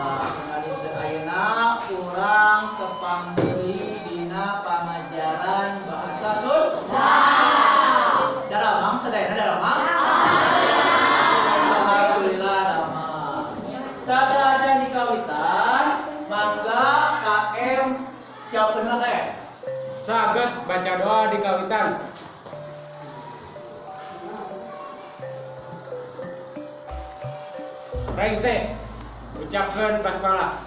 Alhamdulillah. Dina dinten ayeuna urang tepang deui dina pangajaran bahasa Sunda. Daramang sadayana, daramang? Alhamdulillah damang. Sadaya dikawitan, mangga KM siapkeun lah KM. Saged baca doa di kawitan. Rengse, ucapkan basmalah.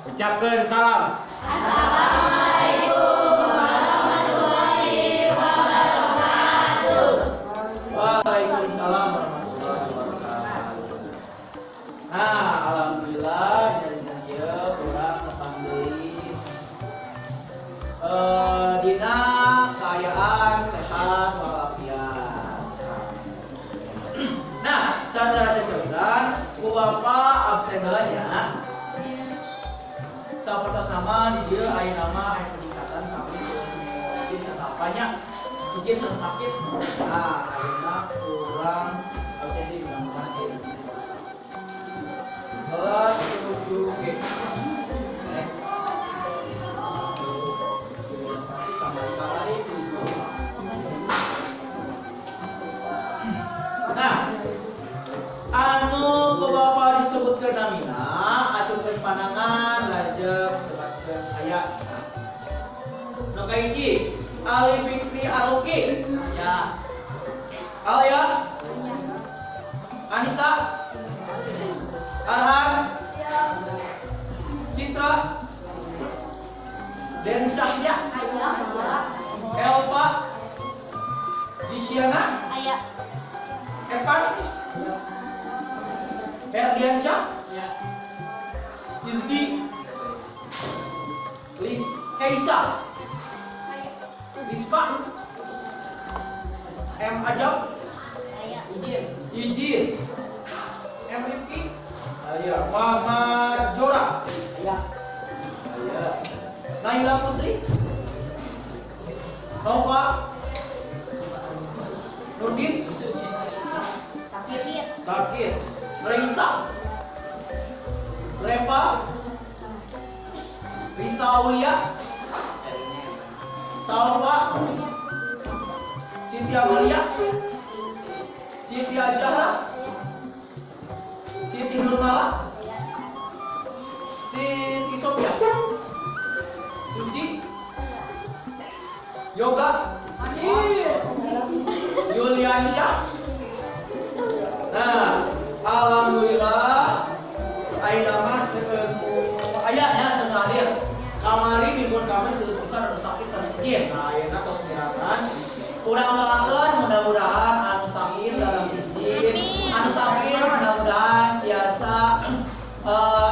Ucapkan salam. Waalaikumsalam warahmatullahi wabarakatuh. Nah, alhamdulillah dina dinten ieu urang tepang deui dina kaayaan sehat walafiat. Nah, sadaya dikawitan ku Bapak absen heula nya. Sapertos nama di dieu aya nama, aya peningkatan kami izin serta apanya, izin sareng sakit. Nah, ayeuna urang absen di mudah-mudahan di kelas 7G. Kamari 7. Nah, anu ku Bapak disebutkeun namina, acungkeun panangan, lajeng sebatkeun aya. Nu kahiji, Ali Fikri Aruki. Ya. Alia. Anissa. Arhan. Citra. Den Cahya. Elva. Disyana. Evan. Ferdiansyah. Izgi. Lis Kaisa. Rispa. M Ajab. Izin. Izin. M Rifki. Aya. Muhammad Jora. Aya. Aya. Naila Putri. Nova. Nurdin. Sakit. Raisa. Repa. Risa Aulia. Salva. Siti Amalia. Siti Ajahra. Siti Nurmala. Siti Sophia. Suci. Yoga. Yuliansyah. Nah, alhamdulillah ayeuna mah seueur aya nya, seueur hadir. Kamari minggu kami seueur pisan anu sakit sareng izin. Nah, ayeuna tos mirangan. Urang doakeun mudah-mudahan anu sakit sareng izin, anu sakit mudah-mudahan tiasa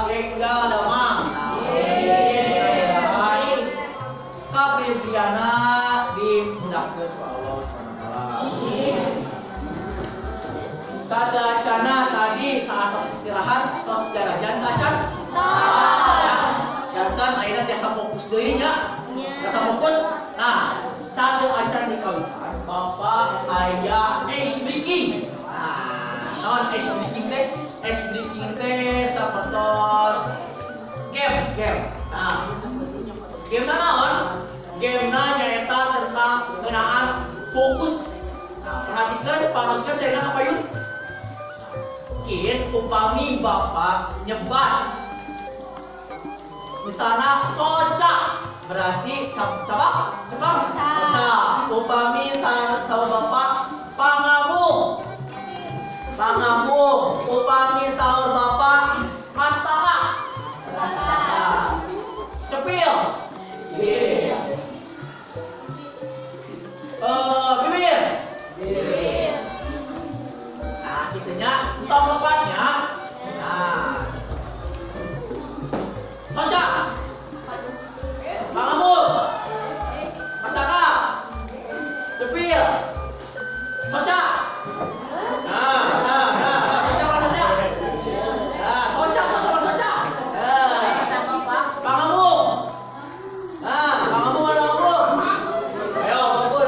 enggal damang. Amin. Mudah-mudahan kapritriana dimudahkeun ku Allah Subhanahu wa taala. Sadacana tadi saat tos istirahat tos jarajan tacan? Tos. Jantan ayeuna tiasa fokus deui nya. Tiasa fokus. Nah, satu acan dikawitan Bapak aya ice breaking. Nah, naon ice breaking teh? Ice breaking teh sapertos game, game. Nah, game naon? Game nyaeta tentang ngeunaan fokus. Nah, perhatikan, paroskeun cenah apa yun? Mungkin upami Bapak nyebat misalnya soca, berarti cabak sebab soca. Upami saur Bapak pangamuk, pangamuk. Upami saur Bapak mastaka. Nah, cepil. Cepil. Bibir. Nah, itunya entong lepatnya. Nah, soca, pangamuk, mastaka, cepil, soca. Nah, nah, nah, soca mana soca? Nah, soca, soca mana soca? Nah, pangamuk. Nah, pangamuk mana pangamuk? Ayo, fokus.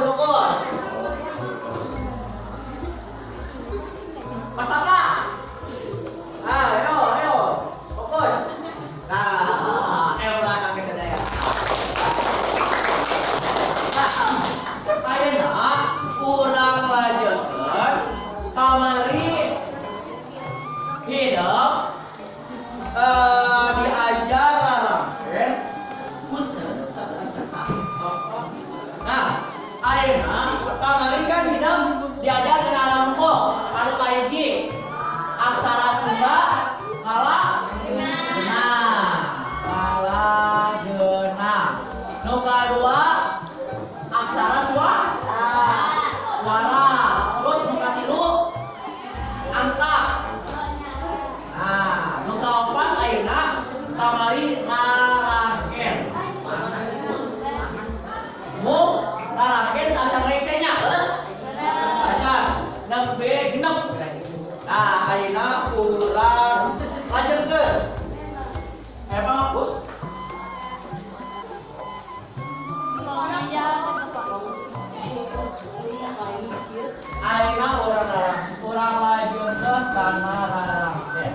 tacan rengsenya, leres? Tacan. Nembe genep. Nah, ayeuna urang lajengkeun. Emang hapus? Ayeuna urang lajengkeun kana rarangken.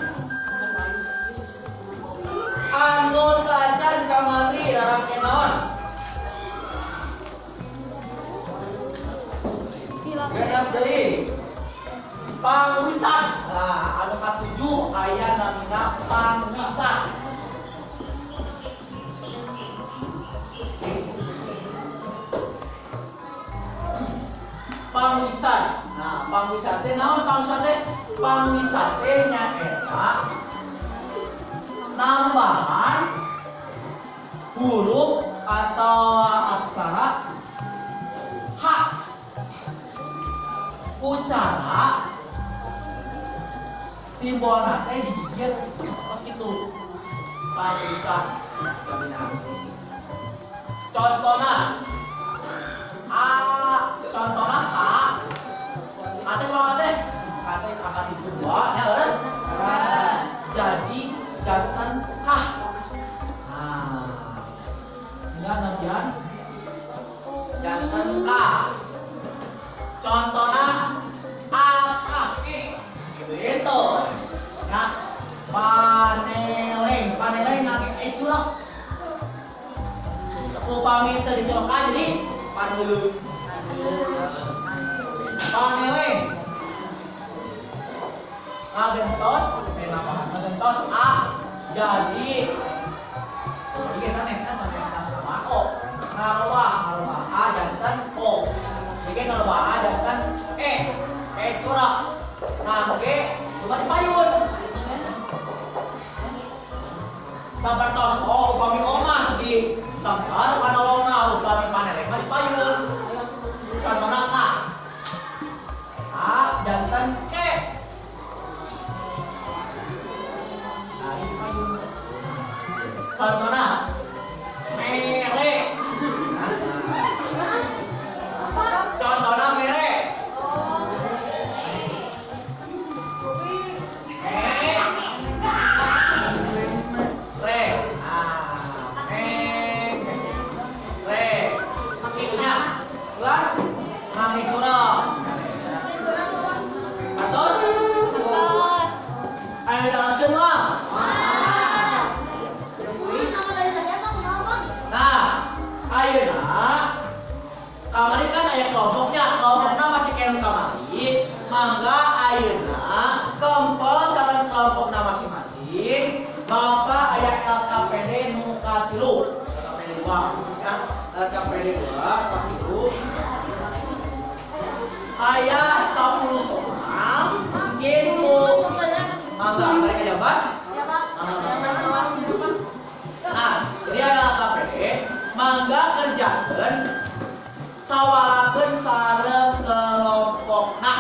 Anu tacan kamari rarangken naon? Genep deui. Pangwisan. Nah, anu katujuh aya namina pangwisan. Pangwisan. Nah, pangwisan teh naon pangwisan teh? Pangwisan teh nyaeta nambahan huruf atau aksara H ku cara simbolna teh digigit tos kitu. Pangwisan. Contohna A, contohna K. K teh kumaha teh? K teh angka 7 2 nya leres? Jadi jantan K. Nah, tinggal nambihan jantan K. Contohna A K gitu. Ya, paneleng, paneleng ngake e culek. Upami teu dicokan jadi paneleng. Paneleng. Ngagentos, ngagentos A jadi ieu sanesna sanesna sama O. Ngarobah, ngarobah A janten O. Ieu ngarobah A janten E. E curah. Ngangge coba dipayun. Sapertos O upami O mah di tengkar panolongna upami paneleng mah dipayun. Contohna K. A janten E. Nah, dipayun. Contohna mere. Contohna mere. Re. Ah, me. Re. Kitunya. Ulang. Ngangge curang. Atos? Atos. Ayo teruskeun moal. Nah, ayeuna kamari kan aya kelompoknya, kelompokna masih kene kamari. Mangga ayeuna kempel sareng kelompokna masing-masing. Bapak aya LKPD nu katilu, LKPD 2 ya, LKPD 2 katilu. Aya 10 soal, kitu. Mangga mereka jawaban? Nah, jadi ada LKPD, mangga kerjakeun sawalakeun sareng kelompokna.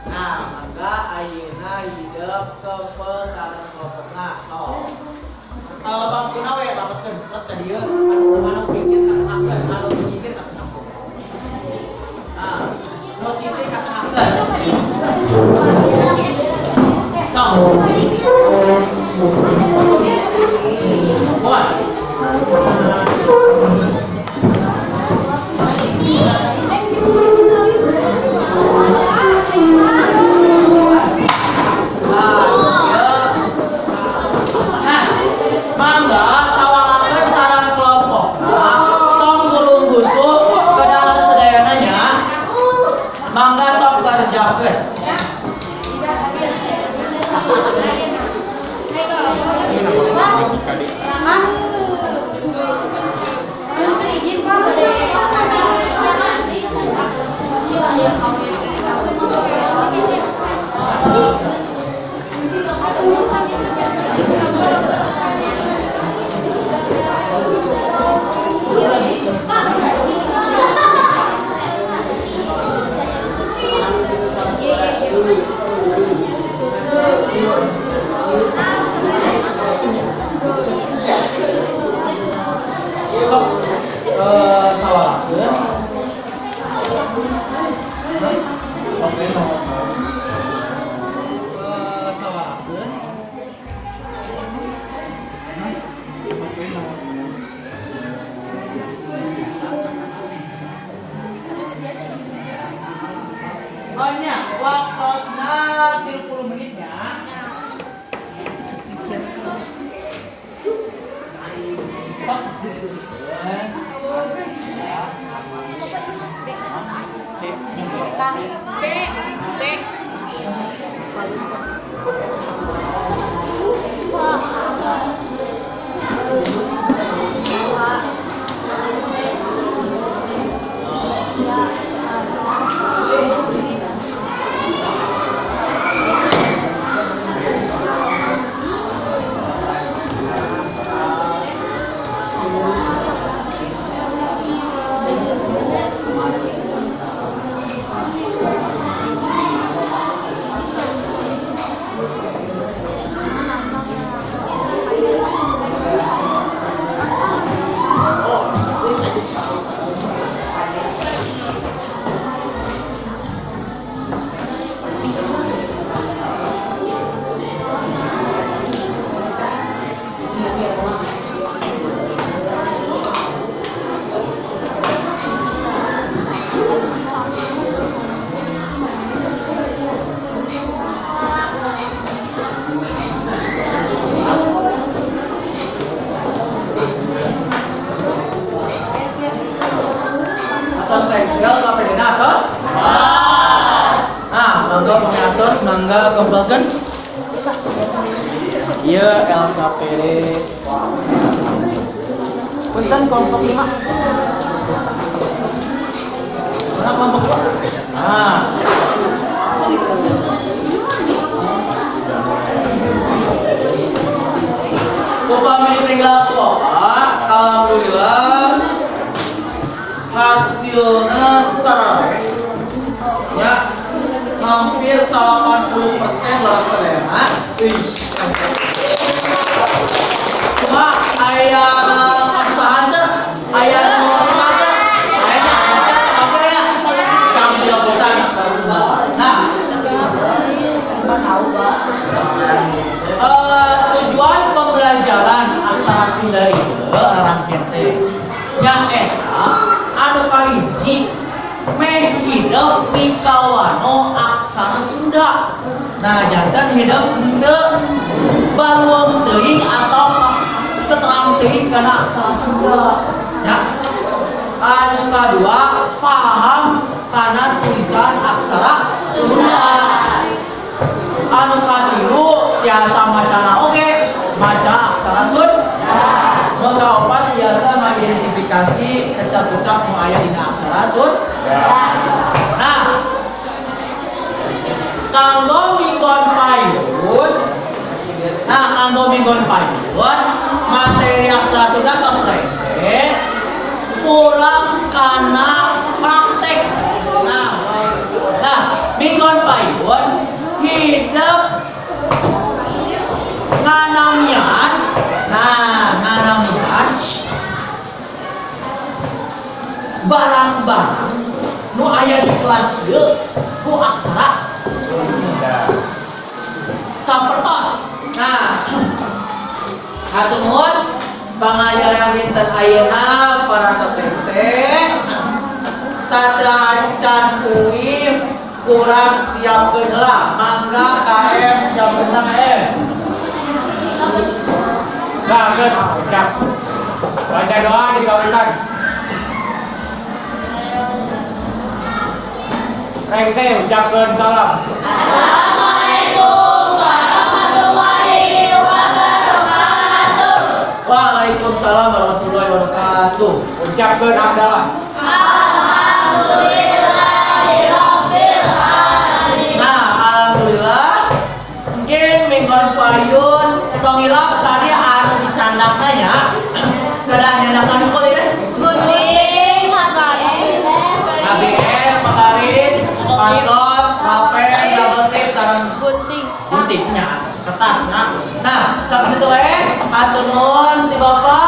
Nah, mangga ayeuna hidep kempel sareng kelompokna. Sok. Bangkuna we bapetkeun set ka dieu, anu anu pikir katengahkeun, anu pikir katengahkeun. Nah, nu sisi katengahkeun. Sok. Buat. Nah, mangga sawalakeun sareng kelompokna tong gulung gusuh ke dalam sedayana nya. Mangga sok kerjakeun. Banyak waktosna 30 menitnya. Sok diskusikan. B B. Atos rengse LKPD-na atos? Nah, mangga pami atos mangga kumpulkeun. Ieu LKPD. Punten kelompok 5. Mana kelompok 2? Nah. Upami ditinggal ku Bapak, alhamdulillah hasilnya sarabe ya hampir 80% leres sadayana. Cuma aya kasusahan teu, aya nu susah teu, aya nya apa ya? Gampil pisan. Nah, tujuan pembelajaran aksara Sunda ieu rarangken teh nyaeta anu kahiji meh hidep mikawanoh aksara Sunda. Nah, janten hidep henteu balueung teuing atau teu terang teuing kana aksara Sunda. Ya. Anu kadua paham kana tulisan aksara Sunda. Anu katilu tiasa macana oge maca aksara Sunda. Nu kaopat tiasa mengidentifikasi kecap-kecap nu aya dina aksara Sunda. Nah, kanggo minggon payun. Nah, kanggo minggon payun materi aksara Sunda tos rengse pulang kana praktek. Nah, minggon payun hidep nganamian. Nah, nganamian barang-barang nu aya di kelas ieu ku aksara sapertos. Nah, hatur nuhun pangajaran dinten ayeuna parantos rengse. Sateuacan uih kurang siapkeun heula. Mangga KM siapkeun heula KM. Saged ucap. Baca doa di kawitan. Rengse ucapkeun salam. Assalamualaikum warahmatullahi wabarakatuh. Waalaikumsalam warahmatullahi wabarakatuh. Ucapkeun hamdalah. Alhamdulillahirabbil alamin. Nah, alhamdulillah mungkin minggon payun tong hilap tadi anu dicandakna nya. Kedah nyandak anu teh. Gunting, HKS, ABS, penggaris, pantot, rapen, double tape, sareng gunting. Guntingnya, kertasnya. Nah, sampai itu hatur nuhun ti Bapak.